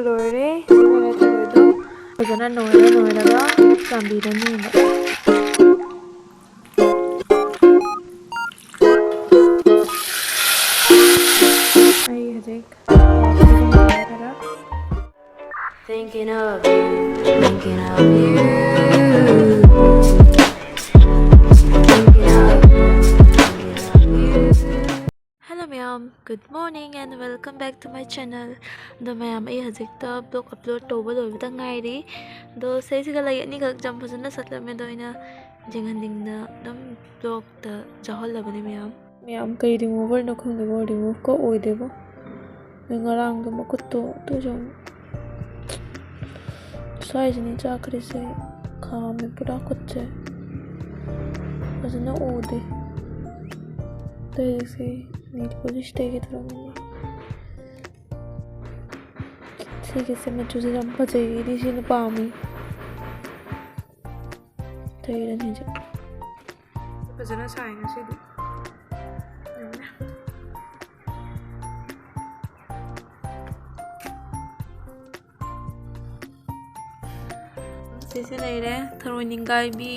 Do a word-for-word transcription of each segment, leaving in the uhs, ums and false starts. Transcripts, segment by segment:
ꯂꯣꯏꯔꯦ꯫ ꯂꯣꯏꯔꯦ, ꯊꯔꯣꯏꯗꯣ꯫ ꯐꯖꯅ ꯅꯣꯏꯔ ꯂꯣꯏꯔꯒ ꯆꯥꯝꯕꯤꯔꯅꯤꯕ꯫ ꯑꯩ ꯍꯧꯖꯤꯛ ꯈꯔ Thinking of you, thinking of you. Thinking of you, thinking of you. Hello ꯃꯌꯥꯝ, good morning and welcome back to my channel. ꯑꯗꯣ ꯃꯌꯥꯝ, ꯑꯩ ꯍꯧꯖꯤꯛꯇ vlog upload ꯇꯧꯕ ꯂꯣꯏꯕꯗ ꯉꯥꯏꯔꯤ꯫ ꯑꯗꯣ ꯁꯤꯗꯩꯁꯤꯗ ꯂꯩ ꯑꯅꯤꯈꯛ ꯌꯥꯝ ꯐꯖꯅ ꯁꯥꯠꯂꯝꯃꯦ, ꯑꯗꯣ ꯑꯩꯅ ꯌꯦꯡꯍꯟꯅꯤꯡꯗꯅ ꯑꯗꯨꯝ vlogꯇ ꯌꯥꯎꯍꯜꯂꯕꯅꯦ ꯃꯌꯥꯝ꯫ ꯃꯌꯥꯝ, ꯀꯩ removerꯅꯣ ꯈꯪꯗꯦꯕꯣ, removeꯀ ꯑꯣꯏꯗꯦꯕꯣ꯫ ꯑꯗꯩ ꯉꯔꯥꯡꯗꯣ ꯃꯈꯨꯠꯇꯣ ꯑꯗꯨꯁꯨ ꯁ꯭ꯋꯥꯏꯁꯤꯅꯤ ꯆꯥꯛꯈ꯭ꯔꯤꯁꯦ꯫ ꯈꯥꯝꯃꯦ ꯄꯨꯔꯥ ꯈꯨꯠꯁꯦ꯫ ꯐꯖꯅ ꯎꯗꯦ꯫ ꯑꯇꯩꯁꯦ nail polish ꯇꯩꯒꯦ ꯇꯧꯔꯝꯃꯤꯅꯦ꯫ ꯁꯤꯒꯤꯁꯦ ꯃꯆꯨꯁꯦ ꯌꯥꯝ ꯐꯖꯩ, ꯑꯩꯗꯤ ꯁꯤꯅ ꯄꯥꯝꯃꯤ꯫ ꯇꯩꯔꯅꯤ ꯍꯧꯖꯤꯛ꯫ ꯐꯖꯅ ꯁꯥꯏ ꯉꯁꯤꯗꯤ꯫ ꯁꯤꯁꯦ ꯂꯩꯔꯦ, ꯊꯔꯣꯏ ꯅꯤꯡꯒꯥꯏꯕꯤ,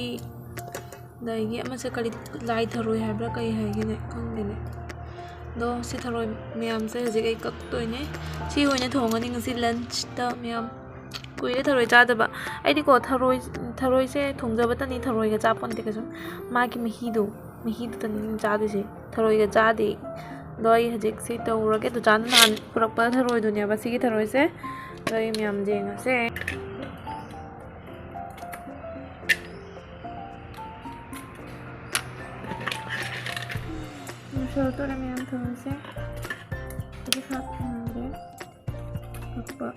ꯑꯗꯒꯤ ꯑꯃꯁꯦ ꯀꯔꯤ, ꯂꯥꯏ ꯊꯔꯣꯏ ꯍꯥꯏꯕ꯭ꯔꯥ ꯀꯔꯤ ꯍꯥꯏꯒꯦꯅꯦ, ꯈꯪꯗꯦꯅꯦ꯫ ꯑꯗꯣ ꯁꯤ ꯊꯔꯣꯏ ꯃꯌꯥꯝꯁꯦ ꯍꯧꯖꯤꯛ ꯑꯩ ꯀꯛꯇꯣꯏꯅꯦ꯫ ꯁꯤ ꯑꯣꯏꯅ ꯊꯣꯡꯉꯅꯤ ꯉꯁꯤ lunchꯇ ꯃꯌꯥꯝ꯫ ꯀꯨꯏꯔꯦ ꯊꯔꯣꯏ ꯆꯥꯗꯕ꯫ ꯑꯩꯗꯤꯀꯣ ꯊꯔꯣꯏ, ꯊꯔꯣꯏꯁꯦ ꯊꯣꯡꯖꯕꯇꯅꯤ, ꯊꯔꯣꯏꯒ ꯆꯥ ꯄꯣꯟꯇꯦ ꯀꯩꯁꯨ꯫ ꯃꯥꯒꯤ ꯃꯍꯤꯗꯣ, ꯃꯍꯤꯗꯨꯗꯅꯤ ꯑꯩꯅ ꯆꯥꯗꯣꯏꯁꯦ꯫ ꯊꯔꯣꯏꯒ ꯆꯥꯗꯦ꯫ ꯑꯗꯣ ꯑꯩ ꯍꯧꯖꯤꯛ ꯁꯤ ꯇꯧꯔꯒꯦ꯫ ꯗꯨꯀꯥꯟꯗ ꯅꯍꯥꯟ ꯄꯨꯔꯛꯄ ꯊꯔꯣꯏꯗꯨꯅꯦꯕ ꯁꯤꯒꯤ ꯊꯔꯣꯏꯁꯦ꯫ ꯑꯗꯣ ꯑꯩ ꯃꯌꯥꯝ ꯌꯦꯡꯉꯁꯦ꯫ ꯃꯁꯥꯂꯥ ꯇꯣꯠꯂꯦ ꯃꯌꯥꯝ ꯊꯝꯃꯁꯦ꯫ ꯍꯧꯖꯤꯛ ꯍꯥꯞꯄ ꯉꯝꯗ꯭ꯔꯦ꯫ ꯍꯥꯞꯄ꯫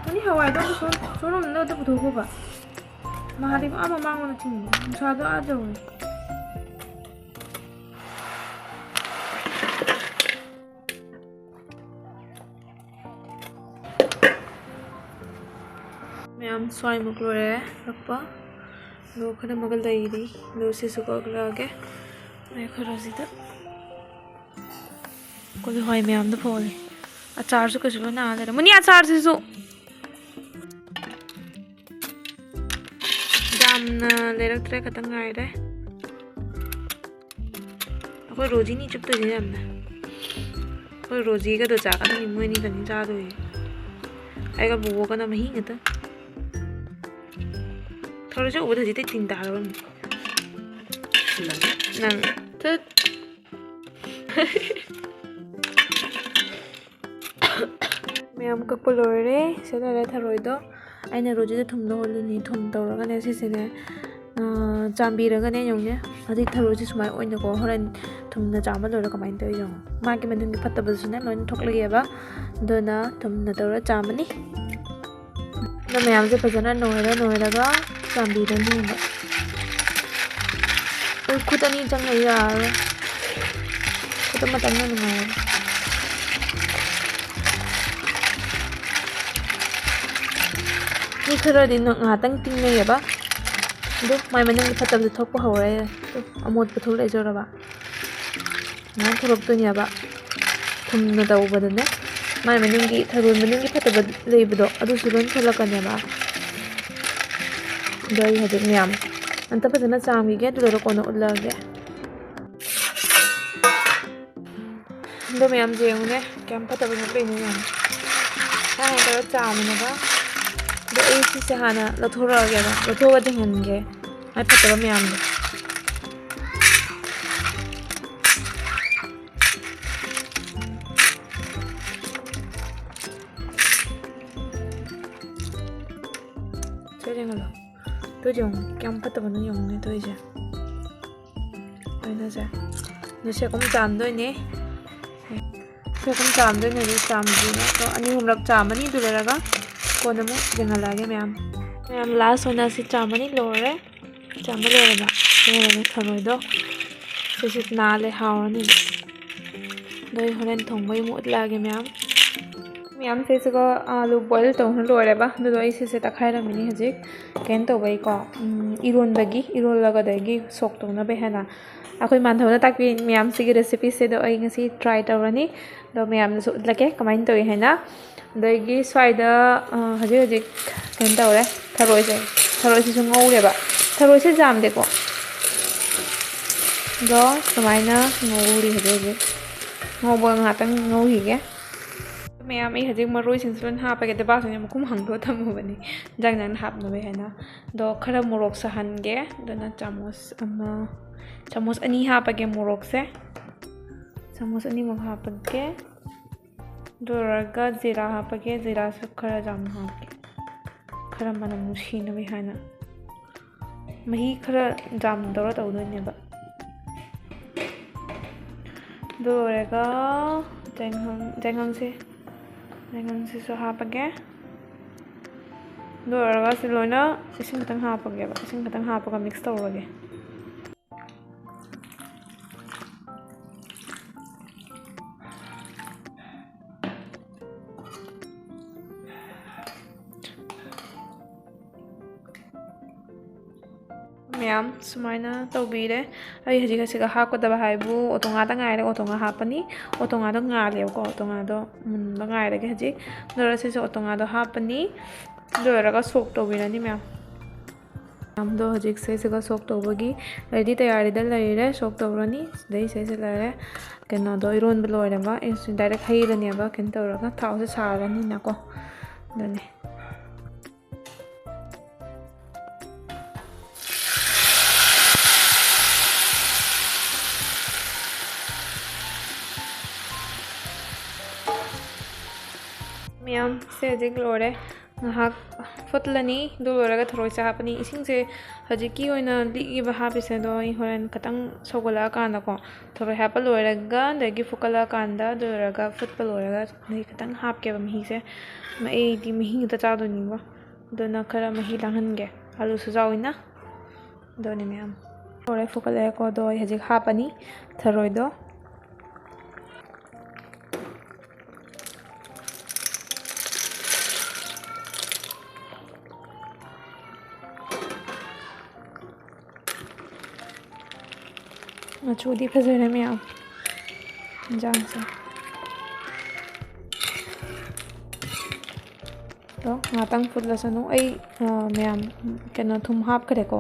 ꯑꯅꯤ ꯍꯋꯥꯏꯗꯣ ꯑꯝꯇ ꯁꯣꯝ-, ꯁꯣꯝꯂꯣꯝꯗ ꯑꯝꯇ ꯄꯨꯊꯣꯛꯈꯣꯕ꯫ ꯃꯍꯥꯗꯦꯕ ꯑꯥ ꯃꯃꯥꯡꯂꯣꯝꯗ ꯆꯤꯡꯕ꯫ ꯅꯨꯡꯁꯥꯗꯣ ꯑꯥ ꯌꯧꯔꯦ꯫ ꯃꯌꯥꯝ ꯁ꯭ꯋꯥꯏꯃꯨꯛ ꯂꯣꯏꯔꯦ ꯀꯛꯄ꯫ ꯑꯗꯣ ꯈꯔ ꯑꯃꯒ ꯂꯩꯔꯤ꯫ ꯑꯗꯣ ꯁꯤꯁꯨ ꯀꯛꯂꯛꯑꯒꯦ꯫ ꯉꯥꯏꯈꯣ, ꯔꯣꯖꯤꯗ꯫ ꯀꯣꯂꯤ ꯍꯋꯥꯏ ꯃꯌꯥꯝꯗꯣ ꯐꯣꯜꯂꯦ꯫ ꯑꯆꯥꯔꯁꯨ ꯀꯩꯁꯨ ꯂꯣꯏ ꯅꯥ ꯂꯩꯔꯦ꯫ ꯃꯨꯅꯤ, ꯑꯆꯥꯔꯁꯤꯁꯨ! ꯌꯥꯝꯅ ꯂꯩꯔꯛꯇ꯭ꯔꯦ, ꯈꯇꯪ ꯉꯥꯏꯔꯦ꯫ ꯑꯩꯈꯣꯏ ꯔꯣꯖꯤꯅꯤ ꯆꯨꯞꯇꯣꯏꯁꯦ ꯌꯥꯝꯅ꯫ ꯑꯩꯈꯣꯏ ꯔꯣꯖꯤꯒꯗꯣ ꯆꯥꯒꯗꯣꯏꯅꯤ, ꯃꯣꯏꯅꯤ ꯈꯛꯇꯅꯤ ꯆꯥꯗꯣꯏꯁꯦ꯫ ꯑꯩꯒ ꯕꯣꯕꯣꯒꯅ ꯃꯍꯤ ꯉꯥꯛꯇ꯫ ꯊꯔꯣꯏꯁꯦ ꯎꯕꯗ ꯍꯧꯖꯤꯛꯇꯤ ꯇꯤꯟ ꯇꯥꯔꯕꯅꯤ꯫ ꯅꯪ ꯊꯨꯠ꯫ ꯃꯌꯥꯝ ꯀꯛꯄ ꯂꯣꯏꯔꯦ꯫ ꯁꯤ ꯂꯩꯔꯦ ꯊꯔꯣꯏꯗꯣ꯫ ꯑꯩꯅ ꯔꯣꯖꯤꯗ ꯊꯨꯝꯗꯣ ꯍꯣꯜꯂꯤꯅꯤ꯫ ꯊꯨꯝ ꯇꯧꯔꯒꯅꯦ ꯁꯤꯁꯦꯅꯦ, ꯑ, ꯆꯥꯝꯕꯤꯔꯒꯅꯦ ꯌꯦꯡꯉꯨꯅꯦ꯫ ꯍꯧꯖꯤꯛ ꯊꯔꯣꯏꯁꯦ ꯁꯨꯃꯥꯏꯅ ꯑꯣꯏꯅꯀꯣ, ꯍꯣꯔꯦꯟ ꯊꯨꯝꯅ ꯆꯥꯝꯕ ꯂꯣꯏꯔ ꯀꯃꯥꯏꯅ ꯇꯧꯋꯤ ꯌꯦꯡꯉꯣ꯫ ꯃꯥꯒꯤ ꯃꯅꯨꯡꯒꯤ ꯐꯠꯇꯕꯗꯨꯁꯨꯅꯦ ꯂꯣꯏꯅ ꯊꯣꯛꯂꯛꯑꯦꯕ꯫ ꯑꯗꯨꯅ ꯊꯨꯝꯅ ꯇꯧꯔ ꯆꯥꯝꯃꯅꯤ꯫ ꯑꯗꯣ ꯃꯌꯥꯝꯁꯦ ꯐꯖꯅ ꯅꯣꯏꯔ ꯅꯣꯏꯔꯒ ꯆꯥꯝꯕꯤꯔꯅꯤꯕ꯫ ꯑꯩ ꯈꯨꯠ ꯑꯅꯤ ꯆꯪꯉ ꯌꯥꯔꯔꯣꯏ꯫ ꯈꯨꯠ ꯑꯃꯇꯪꯅ ꯅꯨꯡꯉꯥꯏꯔꯅꯤ꯫ ꯃꯤ ꯈꯔꯗꯤ ꯅ-, ꯉꯥꯏꯍꯥꯛꯇꯪ ꯇꯤꯡꯅꯩꯌꯦꯕ꯫ ꯑꯗꯨ ꯃꯥꯏ ꯃꯅꯨꯡꯒꯤ ꯐꯠꯇꯕꯗꯤ ꯊꯣꯛꯄ ꯍꯧꯔꯦ꯫ ꯑꯗꯨ ꯑꯃꯣꯠꯄ ꯊꯣꯛꯂꯛꯑꯦ ꯖꯣꯔꯕ꯫ ꯃꯌꯥꯝ ꯊꯣꯛꯂꯛꯇꯣꯏꯅꯦꯕ꯫ ꯊꯨꯝꯅ ꯇꯧꯕꯗꯅꯦ, ꯃꯥꯏ ꯃꯅꯨꯡꯒꯤ, ꯊꯔꯣꯏ ꯃꯅꯨꯡꯒꯤ ꯐꯠꯇꯕ ꯂꯩꯕꯗꯣ, ꯑꯗꯨꯁꯨ ꯂꯣꯏ ꯊꯣꯛꯂꯛꯀꯅꯦꯕ꯫ ꯑꯗꯣ ꯑꯩ ꯍꯧꯖꯤꯛ ꯃꯌꯥꯝ ꯑꯝꯇ ꯐꯖꯅ ꯆꯥꯝꯈꯤꯒꯦ, ꯑꯗꯨ ꯂꯣꯏꯔ ꯀꯣꯟꯅ ꯎꯠꯂꯛꯑꯒꯦ꯫ ꯑꯗꯣ ꯃꯌꯥꯝꯁꯦ ꯌꯦꯡꯉꯨꯅꯦ, ꯀꯌꯥꯝ ꯐꯠꯇꯕ ꯊꯣꯛꯂꯛꯏꯅꯣ ꯌꯦꯡꯉꯨ꯫ ꯁꯨꯃꯥꯏꯅ ꯇꯧꯔ ꯆꯥꯝꯃꯤꯅꯦꯕ꯫ ꯑꯗꯣ ꯑꯩ ꯁꯤꯁꯦ ꯍꯥꯟꯅ ꯂꯧꯊꯣꯔꯛꯑꯒꯦꯕ, ꯂꯧꯊꯣꯛꯑꯒ ꯊꯦꯡꯍꯟꯒꯦ꯫ ꯃꯥꯏ ꯐꯠꯇꯕ ꯃꯌꯥꯝꯗꯣ꯫ ꯁꯦ ꯌꯦꯡꯍꯜꯂꯣ꯫ ꯇꯨ ꯌꯦꯡꯉꯨ, ꯀꯌꯥꯝ ꯐꯠꯇꯕꯅꯣ ꯌꯦꯡꯉꯨꯅꯦ ꯇꯧꯔꯤꯁꯦ꯫ ꯂꯣꯏꯅꯁꯦ꯫ ꯑꯗꯣ ꯁꯦ ꯑꯍꯨꯝ ꯆꯥꯝꯗꯣꯏꯅꯦ꯫ ꯁꯤ ꯑꯍꯨꯝ ꯆꯥꯝꯗꯣꯏꯅꯦ, ꯑꯗꯨ ꯆꯥꯝꯗ꯭ꯔꯤꯅꯦ꯫ ꯑꯗꯣ ꯑꯅꯤ ꯑꯍꯨꯝꯂꯛ ꯆꯥꯝꯃꯅꯤ, ꯑꯗꯨ ꯂꯣꯏꯔꯒ ꯀꯣꯟꯅ ꯑꯃꯨꯛ ꯌꯦꯡꯍꯜꯂꯛꯑꯒꯦ ꯃꯌꯥꯝ꯫ ꯃꯌꯥꯝ, ꯂꯥꯁ ꯑꯣꯏꯅ ꯁꯤ ꯆꯥꯝꯃꯅꯤ, ꯂꯣꯏꯔꯦ꯫ ꯆꯥꯝꯕ ꯂꯣꯏꯔꯕ? ꯂꯣꯏꯔꯦ, ꯊꯔꯣꯏꯗꯣ꯫ ꯁꯤꯁꯨ ꯅꯥꯜꯂꯦ, ꯍꯥꯎꯔꯅꯤ꯫ ꯑꯗꯣ ꯑꯩ ꯍꯣꯔꯦꯟ ꯊꯣꯡꯕꯩ ꯑꯃꯨꯛ ꯎꯠꯂꯛꯑꯒꯦ ꯃꯌꯥꯝ꯫ ꯃꯌꯥꯝꯁꯦ ꯁꯤꯒ ꯑꯥꯂꯨ ꯕꯣꯏꯜ ꯇꯧꯅ ꯂꯣꯏꯔꯦꯕ꯫ ꯑꯗꯨꯗꯣ ꯑꯩ ꯁꯤꯁꯦ ꯇꯛꯈꯥꯏꯔꯝꯃꯤꯅꯤ ꯍꯧꯖꯤꯛ꯫ ꯀꯩꯅꯣ ꯇꯧꯕꯩꯀꯣ, ꯎꯝ, ꯏꯔꯣꯟꯕꯒꯤ, ꯏꯔꯣꯜꯂꯒ ꯑꯗꯒꯤ ꯁꯣꯛ ꯇꯧꯅꯕ ꯍꯥꯏꯅ ꯑꯩꯈꯣꯏ ꯃꯥꯟꯊꯧꯅ ꯇꯥꯛꯄꯤ ꯃꯌꯥꯝꯁꯤꯒꯤ ꯔꯦꯁꯤꯄꯤꯁꯦ ꯑꯗꯣ ꯑꯩ ꯉꯁꯤ ꯇ꯭ꯔꯥꯏ ꯇꯧꯔꯅꯤ꯫ ꯑꯗꯣ ꯃꯌꯥꯝꯗꯁꯨ ꯎꯠꯂꯛꯀꯦ ꯀꯃꯥꯏꯅ ꯇꯧꯏ ꯍꯥꯏꯅ꯫ ꯑꯗꯒꯤ ꯁ꯭ꯋꯥꯏꯗ, ꯑ, ꯍꯧꯖꯤꯛ ꯍꯧꯖꯤꯛ ꯀꯩꯅꯣ ꯇꯧꯔꯦ, ꯊꯔꯣꯏꯁꯦ꯫ ꯊꯔꯣꯏꯁꯤꯁꯨ ꯉꯧꯔꯦꯕ꯫ ꯊꯔꯣꯏꯁꯦ ꯌꯥꯝꯗꯦꯀꯣ꯫ ꯑꯗꯣ ꯁꯨꯃꯥꯏꯅ ꯉꯧꯔꯤ ꯍꯧꯖꯤꯛ ꯍꯧꯖꯤꯛ꯫ ꯉꯧꯕ ꯉꯥꯛꯇꯪ ꯉꯧꯈꯤꯒꯦ꯫ ꯃꯌꯥꯝ, ꯑꯩ ꯍꯧꯖꯤꯛ ꯃꯔꯣꯏꯁꯤꯡꯁꯦ ꯂꯣꯏꯅ ꯍꯥꯞꯄꯒꯦ꯫ ꯗꯕꯥꯁꯤꯡꯁꯦ ꯃꯈꯨꯝ ꯍꯥꯡꯗꯣꯛꯑ ꯊꯝꯃꯨꯕꯅꯤ, ꯏꯟꯖꯥꯡ ꯏꯟꯖꯥꯡ ꯍꯥꯞꯅꯕ ꯍꯥꯏꯅ꯫ ꯑꯗꯣ ꯈꯔ ꯃꯣꯔꯣꯛ ꯁꯥꯍꯟꯒꯦ꯫ ꯑꯗꯨꯅ ꯆꯥꯃꯁ ꯑꯃ, ꯆꯥꯃꯁ ꯑꯅꯤ ꯍꯥꯞꯄꯒꯦ ꯃꯣꯔꯣꯛꯁꯦ꯫ ꯆꯥꯃꯁ ꯑꯅꯤꯃꯨꯛ ꯍꯥꯞꯄꯒꯦ꯫ ꯑꯗꯨ ꯂꯣꯏꯔꯒ ꯖꯤꯔꯥ ꯍꯥꯞꯄꯒꯦ꯫ ꯖꯤꯔꯥꯁꯨ ꯈꯔ ꯌꯥꯝꯅ ꯍꯥꯞꯀꯦ, ꯈꯔ ꯃꯅꯝ ꯅꯨꯡꯁꯤꯅꯕ ꯍꯥꯏꯅ꯫ ꯃꯍꯤ ꯈꯔ ꯌꯥꯝꯗꯧꯔ ꯇꯧꯗꯣꯏꯅꯦꯕ꯫ ꯑꯗꯨ ꯂꯣꯏꯔꯒ ꯆꯦꯡꯍꯪ, ꯆꯦꯡꯍꯪꯁꯦ, ꯆꯦꯡꯍꯪꯁꯤꯁꯨ ꯍꯥꯞꯄꯒꯦ꯫ ꯑꯗꯨ ꯂꯣꯏꯔꯒ ꯁꯤ ꯂꯣꯏꯅ ꯏꯁꯤꯡ ꯈꯤꯇꯪ ꯍꯥꯞꯄꯒꯦꯕ꯫ ꯏꯁꯤꯡ ꯈꯤꯇꯪ ꯍꯥꯞꯄꯒ ꯃꯤꯛꯁ ꯇꯧꯔꯒꯦ꯫ ꯃꯌꯥꯝ ꯁꯨꯃꯥꯏꯅ ꯇꯧꯕꯤꯔꯦ꯫ ꯑꯩ ꯍꯧꯖꯤꯛ ꯑꯁꯤꯒ ꯍꯥꯞꯀꯗꯕ ꯍꯥꯏꯕꯨ ꯑꯣꯇꯣꯉꯥꯗ ꯉꯥꯏꯔꯦ꯫ ꯑꯣꯇꯣꯉꯥ ꯍꯥꯞꯄꯅꯤ꯫ ꯑꯣꯇꯣꯉꯥꯗꯣ ꯉꯥꯜꯂꯦꯕꯀꯣ꯫ ꯑꯣꯇꯣꯉꯥꯗꯣ ꯃꯨꯟꯕ ꯉꯥꯏꯔꯒꯦ ꯍꯧꯖꯤꯛ꯫ ꯑꯗꯨꯒ ꯁꯤꯁꯨ ꯑꯣꯇꯣꯉꯥꯗꯣ ꯍꯥꯞꯄꯅꯤ꯫ ꯑꯗꯨ ꯂꯣꯏꯔꯒ ꯁꯣꯛ ꯇꯧꯕꯤꯔꯅꯤ ꯃꯌꯥꯝ꯫ ꯃꯌꯥꯝꯗꯣ ꯍꯧꯖꯤꯛꯁꯦ ꯁꯤꯒ ꯁꯣꯛ ꯇꯧꯕꯒꯤ ꯔꯦꯗꯤ ꯇꯌꯥꯔꯤꯗ ꯂꯩꯔꯦ꯫ ꯁꯣꯛ ꯇꯧꯔꯅꯤ꯫ ꯁꯤꯗꯩ ꯁꯤꯗꯩꯁꯤꯗ ꯂꯩꯔꯦ꯫ ꯀꯩꯅꯣꯗꯣ ꯏꯔꯣꯟꯕ ꯂꯣꯏꯔꯕ꯫ ꯑꯩꯁꯨ ꯗꯥꯏꯔꯦꯛ ꯍꯩꯔꯅꯦꯕ꯫ ꯀꯩꯅꯣ ꯇꯧꯔꯒ ꯊꯥꯎꯁꯦ ꯁꯥꯔꯅꯤꯅꯀꯣ꯫ ꯑꯗꯨꯅꯦ꯫ ꯃꯌꯥꯝ, ꯁꯦ ꯍꯧꯖꯤꯛ ꯂꯣꯏꯔꯦ꯫ ꯉꯥꯏꯍꯥꯛ ꯐꯨꯠꯂꯅꯤ꯫ ꯑꯗꯨ ꯂꯣꯏꯔꯒ ꯊꯔꯣꯏꯁꯦ ꯍꯥꯞꯄꯅꯤ꯫ ꯏꯁꯤꯡꯁꯦ ꯍꯧꯖꯤꯛꯀꯤ ꯑꯣꯏꯅ ꯂꯤꯛꯏꯕ ꯍꯥꯞꯄꯤꯁꯦ, ꯑꯗꯣ ꯑꯩ ꯍꯣꯔꯦꯟ ꯈꯤꯇꯪ ꯁꯧꯒꯠꯂꯛꯑꯀꯥꯟꯗꯀꯣ, ꯊꯔꯣꯏ ꯍꯥꯞꯄ ꯂꯣꯏꯔꯒ, ꯑꯗꯒꯤ ꯐꯨꯠꯀꯠꯂꯛꯑꯀꯥꯟꯗ, ꯑꯗꯨ ꯂꯣꯏꯔꯒ ꯐꯨꯠꯄ ꯂꯣꯏꯔꯒ ꯃꯍꯤ ꯈꯤꯇꯪ ꯍꯥꯞꯀꯦꯕ꯫ ꯃꯍꯤꯁꯦ, ꯑꯩꯗꯤ ꯃꯍꯤ ꯉꯥꯛꯇ ꯆꯥꯗꯣꯏꯅꯤꯕ꯫ ꯑꯗꯨꯅ ꯈꯔ ꯃꯍꯤ ꯂꯥꯡꯍꯟꯒꯦ꯫ ꯑꯂꯨꯁꯨ ꯌꯥꯎꯏꯅ꯫ ꯑꯗꯨꯅꯤ ꯃꯌꯥꯝ꯫ ꯂꯣꯏꯔꯦ, ꯐꯨꯠꯀꯠꯂꯛꯑꯦꯀꯣ꯫ ꯑꯗꯣ ꯑꯩ ꯍꯧꯖꯤꯛ ꯍꯥꯞꯄꯅꯤ ꯊꯔꯣꯏꯗꯣ꯫ ꯃꯆꯨꯗꯤ ꯐꯖꯔꯦ ꯃꯌꯥꯝ, ꯌꯦꯟꯖꯥꯡꯁꯦ꯫ ꯑꯗꯣ ꯉꯥꯛꯇꯪ ꯐꯨꯠꯂꯁꯅꯨ꯫ ꯑꯩ, ꯑ, ꯃꯌꯥꯝ, ꯀꯩꯅꯣ, ꯊꯨꯝ ꯍꯥꯞꯈ꯭ꯔꯦꯀꯣ꯫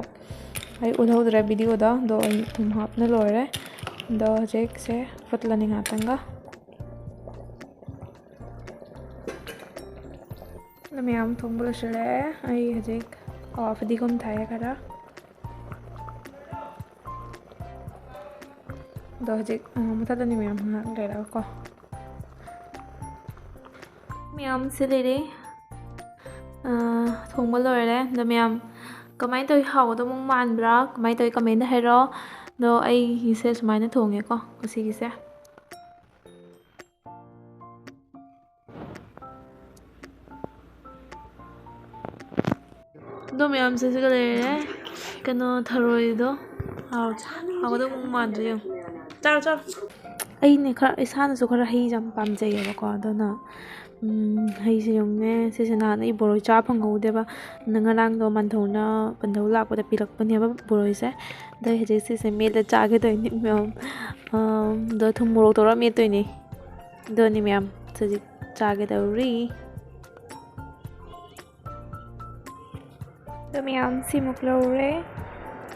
ꯑꯩ ꯎꯠꯍꯧꯗ꯭ꯔꯦ videoꯗ, ꯑꯗꯣ ꯑꯩ ꯊꯨꯝ ꯍꯥꯞꯅ ꯂꯣꯏꯔꯦ꯫ ꯑꯗꯣ ꯍꯧꯖꯤꯛꯁꯦ ꯐꯨꯠꯂꯅꯤ ꯉꯥꯛꯇꯪꯒ꯫ ꯑꯗꯣ ꯃꯌꯥꯝ ꯊꯣꯡꯕ ꯂꯣꯏꯁꯤꯜꯂꯦ꯫ ꯑꯩ ꯍꯧꯖꯤꯛ, ꯑ, ꯐꯗꯤꯒꯣꯝ ꯊꯥꯏꯌꯦ ꯈꯔ꯫ ꯑꯗꯣ ꯍꯧꯖꯤꯛ, ꯑ, ꯃꯨꯊꯠꯂꯅꯤ ꯃꯌꯥꯝ, ꯉꯥꯏꯍꯥꯛ ꯂꯩꯔꯒꯀꯣ꯫ ꯃꯌꯥꯝꯁꯦ ꯂꯩꯔꯦ꯫ ꯑ, ꯊꯣꯡꯕ ꯂꯣꯏꯔꯦ꯫ ꯑꯗꯣ ꯃꯌꯥꯝ ꯀꯃꯥꯏꯅ ꯇꯧꯋꯤ? ꯍꯥꯎꯒꯗꯧꯕ ꯃꯥꯟꯕ꯭ꯔꯥ? ꯀꯃꯥꯏꯅ ꯇꯧꯋꯤ? Commentꯗ ꯍꯥꯏꯔꯛꯑꯣ꯫ ꯑꯗꯣ ꯑꯩꯒꯤꯁꯦ ꯁꯨꯃꯥꯏꯅ ꯊꯣꯡꯉꯦꯀꯣ ꯉꯁꯤꯒꯤꯁꯦ꯫ ꯑꯗꯣ ꯃꯌꯥꯝꯁꯦ ꯁꯤꯒ ꯂꯩꯔꯦ꯫ ꯀꯩꯅꯣ, ꯊꯔꯣꯏꯗꯣ ꯍꯥꯎ-, ꯍꯥꯎꯒꯗꯧꯕ ꯃꯥꯟꯗ꯭ꯔꯦ, ꯌꯦꯡꯉꯣ꯫ ꯆꯥꯔꯣ, ꯆꯥꯔꯣ꯫ ꯑꯩꯅꯦ ꯈꯔ, ꯏꯁꯥꯅꯁꯨ ꯈꯔ ꯍꯩꯁꯦ ꯌꯥꯝ ꯄꯥꯝꯖꯩꯌꯦꯕꯀꯣ, ꯑꯗꯨꯅ, ꯎꯝ, ꯍꯩꯁꯦ ꯌꯦꯡꯉꯨꯅꯦ꯫ ꯁꯤꯁꯦ ꯅꯍꯥꯟ ꯑꯩ ꯕꯣꯔꯣꯏ ꯆꯥ ꯐꯪꯍꯧꯗꯦꯕ꯫ ꯅ-, ꯉꯔꯥꯡꯗꯣ ꯃꯥꯟꯊꯧꯅ, ꯃꯥꯟꯊꯧ ꯂꯥꯛꯄꯗ ꯄꯤꯔꯛꯄꯅꯦꯕ ꯕꯣꯔꯣꯏꯁꯦ꯫ ꯑꯗꯣ ꯑꯩ ꯍꯧꯖꯤꯛ ꯁꯤꯁꯦ ꯃꯦꯠꯂ ꯆꯥꯒꯦ ꯇꯧꯔꯤꯅꯤ ꯃꯌꯥꯝ꯫ ꯑꯝ, ꯑꯗꯣ ꯊꯨꯝ ꯃꯣꯔꯣꯛ ꯇꯧꯔ ꯃꯦꯠꯇꯣꯏꯅꯤ꯫ ꯑꯗꯨꯅꯤ ꯃꯌꯥꯝ, ꯍꯧꯖꯤꯛ ꯆꯥꯒꯦ ꯇꯧꯔꯤ꯫ ꯑꯗꯣ ꯃꯌꯥꯝ ꯁꯤꯃꯨꯛ ꯂꯧꯔꯦ꯫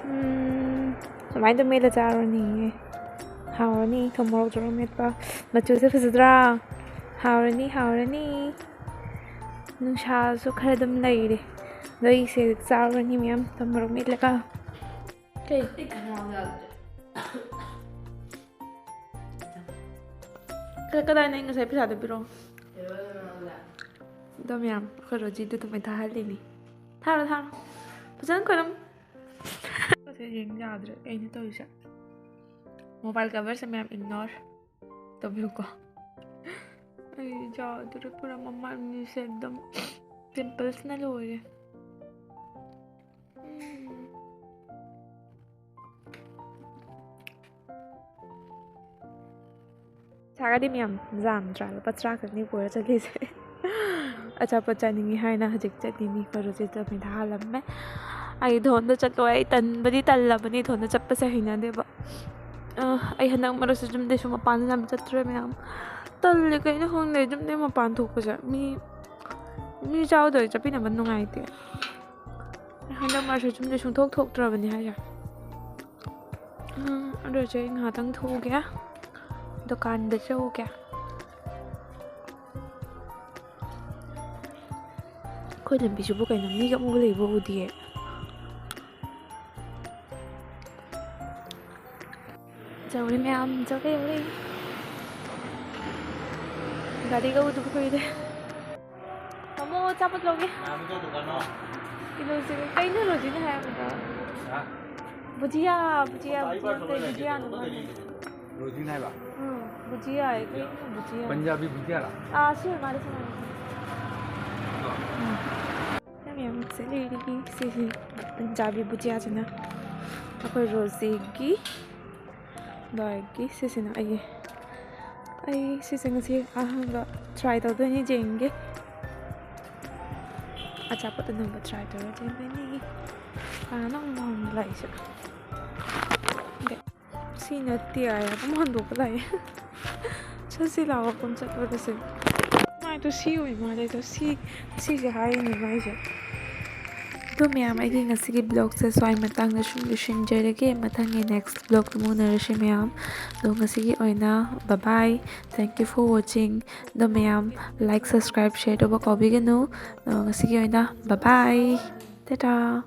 ꯎꯝ, ꯁꯨꯃꯥꯏꯅ ꯇꯧ ꯃꯦꯠꯂ ꯆꯥꯔꯣꯅꯦ꯫ ꯍꯥꯎꯔꯅꯤ, ꯊꯨꯝ ꯃꯣꯔꯣꯛ ꯇꯧꯔ ꯃꯦꯠꯄ꯫ ꯃꯆꯨꯁꯦ ꯐꯖꯗ꯭ꯔꯥ? ꯍꯥꯎꯔꯅꯤ, ꯍꯥꯎꯔꯅꯤ꯫ ꯅꯨꯡꯁꯥꯁꯨ ꯈꯔ ꯑꯗꯨꯝ ꯂꯩꯔꯤ꯫ ꯑꯗꯣ ꯑꯩꯁꯦ ꯆꯥꯔꯨꯔꯅꯤ ꯃꯌꯥꯝ, ꯊꯨꯝ ꯃꯣꯔꯣꯛ ꯃꯦꯠꯂꯒ꯫ ꯀꯩ? ꯑꯩ ꯈꯅꯥꯎ ꯌꯥꯗ꯭ꯔꯦ꯫ ꯀ-, ꯀꯗꯥꯏ ꯅꯪ ꯉꯁꯥꯏ ꯄꯩꯁꯥꯗꯣ ꯄꯤꯔꯛꯑꯣ? ꯄꯤꯔꯛꯑꯣ, ꯄꯤꯔꯛꯑꯣ꯫ ꯑꯗꯣ ꯃꯌꯥꯝ, ꯑꯩꯈꯣꯏ ꯔꯣꯖꯤꯗꯣ ꯑꯗꯨꯃꯥꯏꯅ ꯊꯥꯍꯜꯂꯤꯅꯤ꯫ ꯊꯥꯔꯣ, ꯊꯥꯔꯣ꯫ ꯐꯖꯅ ꯈꯣꯏꯔꯝ-, ꯁꯦ ꯌꯦꯡ ꯌꯥꯗ꯭ꯔꯦ ꯑꯩꯅ ꯇꯧꯔꯤꯁꯦ꯫ Mobile coverꯁꯦ ꯃꯌꯥꯝ ignore ꯇꯧꯕꯤꯌꯨꯀꯣ꯫ ꯑꯩ ꯌꯥꯗ꯭ꯔꯦ ꯄꯨꯔꯥ, ꯃꯃꯥꯏ ꯃꯃꯤꯠꯁꯦ ꯑꯗꯨꯝ pimpleꯁꯅ ꯂꯣꯏꯔꯦ꯫ ꯎꯝ꯫ ꯄꯩꯁꯥꯒꯗꯤ ꯃꯌꯥꯝ ꯌꯥꯝꯗ꯭ꯔꯥ? ꯂꯨꯄꯥ ꯇꯔꯥ ꯈꯛꯅꯤ ꯄꯨꯔ ꯆꯠꯂꯤꯁꯦ꯫ ꯑꯆꯥꯄꯣꯠ ꯆꯥꯅꯤꯡꯉꯤ ꯍꯥꯏꯅ ꯍꯧꯖꯤꯛ ꯆꯠꯂꯤꯅꯤ꯫ ꯑꯩꯈꯣꯏ ꯔꯣꯖꯤꯠꯇ ꯃꯩ ꯊꯥꯍꯜꯂꯝꯃꯦ꯫ ꯑꯩ ꯏꯊꯣꯟꯗ ꯆꯠꯂꯣꯏ꯫ ꯑꯩ ꯇꯟꯕꯗꯤ ꯇꯜꯂꯕꯅꯤ, ꯏꯊꯣꯟꯗ ꯆꯠꯄꯁꯦ ꯍꯩꯅꯗꯦꯕ꯫ ꯑ, ꯑꯩ ꯍꯟꯗꯛ ꯃꯔꯛꯁꯦ ꯌꯨꯝꯗꯩꯁꯨ ꯃꯄꯥꯟꯁꯨ ꯌꯥꯝ ꯆꯠꯇ꯭ꯔꯦ ꯃꯌꯥꯝ꯫ ꯇꯜꯂꯦ, ꯀꯩꯅꯣ ꯈꯪꯗꯦ, ꯌꯨꯝꯗꯩ ꯃꯄꯥꯟ ꯊꯣꯛꯄꯁꯦ꯫ ꯃꯤ, ꯃꯤ ꯌꯥꯎꯗꯔꯗꯤ ꯆꯠꯃꯤꯟꯅꯕ ꯅꯨꯡꯉꯥꯏꯇꯦ꯫ ꯑꯩ ꯍꯟꯗꯛ ꯃꯔꯛꯁꯦ ꯌꯨꯝꯗꯩ ꯁꯨꯡꯊꯣꯛ ꯊꯣꯛꯇ꯭ꯔꯕꯅꯤ ꯍꯥꯏꯁꯦ꯫ ꯎꯝ, ꯑꯗꯨ ꯑꯣꯏꯔꯁꯨ ꯑꯩ ꯉꯥꯏꯍꯥꯛꯇꯪ ꯊꯣꯛꯎꯒꯦ, ꯗꯨꯀꯥꯟꯗ ꯆꯧꯒꯦ꯫ ꯑꯩꯈꯣꯏ ꯂꯝꯕꯤꯁꯤꯕꯨ ꯀꯩꯅꯣ, ꯃꯤꯒ ꯑꯃꯨꯛ ꯂꯩꯕ ꯎꯗꯤꯌꯦ꯫ ꯌꯧꯔꯦ ꯃꯌꯥꯝ, ꯌꯧꯔꯦ, ꯌꯧꯔꯦ꯫ ꯒꯥꯔꯤꯒ ꯎꯗꯕ ꯀꯨꯏꯔꯦ꯫ ꯇꯥꯃꯣ, ꯑꯆꯥꯄꯣꯠ ꯂꯧꯒꯦ꯫ ꯀꯤꯂꯣꯁꯦ ꯀꯩꯅꯣ ꯔꯣꯖꯤꯅ ꯍꯥꯏꯔꯛꯄꯗꯣ? ꯍꯥ? ꯕꯨꯖꯤꯌꯥ, ꯕꯨꯖꯤꯌꯥ, ꯕꯨꯖꯤꯌꯥ, ꯀꯩ ꯕꯨꯖꯤꯌꯥꯅꯣ ꯃꯥꯅ? ꯔꯣꯖꯤꯅ ꯍꯥꯏꯕ? ꯎꯝ, ꯕꯨꯖꯤꯌꯥ ꯍꯥꯏ, ꯀꯩꯅꯣ ꯕꯨꯖꯤꯌꯥ? ꯄꯟꯖꯥꯕꯤ ꯕꯨꯖꯤꯌꯥꯔ? ꯑꯥ, ꯁꯤ ꯑꯣꯏ ꯃꯥꯜꯂꯦ, ꯁꯤ ꯃꯥꯜꯂꯦ꯫ ꯌꯥꯝ ꯌꯥꯝ ꯆꯠꯂꯤꯔꯤ꯫ ꯁꯤꯁꯤ ꯄꯟꯖꯥꯕꯤ ꯕꯨꯖꯤꯌꯥꯁꯤꯅ ꯑꯩꯈꯣꯏ ꯔꯣꯖꯤꯒꯤ ꯕꯥꯔꯒꯤ꯫ ꯁꯤꯁꯤꯅ ꯑꯩꯒꯤ, ꯑꯩ ꯁꯤꯁꯦ ꯉꯁꯤ ꯑꯍꯥꯟꯕ try ꯇꯧꯗꯣꯏꯅꯤ ꯖꯦꯡꯒꯤ꯫ ꯑꯆꯥꯄꯣꯠ ꯑꯅꯧꯕ try ꯇꯧꯔ ꯆꯦꯟꯗꯣꯏꯅꯤ꯫ ꯀꯅꯥꯅꯣ ꯑꯃꯨꯛ ꯃꯥꯡꯗ ꯂꯥꯛꯏꯁꯦ? ꯁꯤ ꯅꯠꯇꯦ ꯍꯥꯏ, ꯑꯗꯨꯝ ꯍꯟꯗꯣꯛꯄ ꯂꯥꯛꯑꯦ꯫ ꯆꯠꯁꯤ ꯂꯥꯛꯑꯣ, ꯄꯨꯟ ꯆꯠꯂꯨꯔꯁꯤ꯫ ꯃꯥꯏꯗꯣ ꯁꯤ ꯑꯣꯏ ꯃꯥꯜꯂꯦ, ꯑꯗꯣ ꯁꯤ, ꯁꯤꯁꯦ ꯍꯥꯏꯔꯤꯅꯦ ꯃꯥꯏꯁꯦ꯫ ꯑꯗꯣ ꯃꯌꯥꯝ, ꯑꯩꯒꯤ ꯉꯁꯤꯒꯤ vlogꯁꯦ ꯁ꯭ꯋꯥꯏ ꯃꯇꯥꯡꯗ ꯁꯨꯝ ꯂꯣꯏꯁꯤꯟꯖꯔꯒꯦ꯫ ꯃꯊꯪꯒꯤ next vlogꯇ ꯑꯃꯨꯛ ꯎꯅꯔꯁꯤ ꯃꯌꯥꯝ꯫ ꯑꯗꯣ ꯉꯁꯤꯒꯤ ꯑꯣꯏꯅ bye bye, thank you for watching꯫ ꯑꯗꯣ ꯃꯌꯥꯝ, like, subscribe, share ꯇꯧꯕ ꯀꯥꯎꯕꯤꯒꯅꯨ꯫ ꯑꯗꯣ ꯉꯁꯤꯒꯤ ꯑꯣꯏꯅ bye bye, ꯇꯥꯇꯥ꯫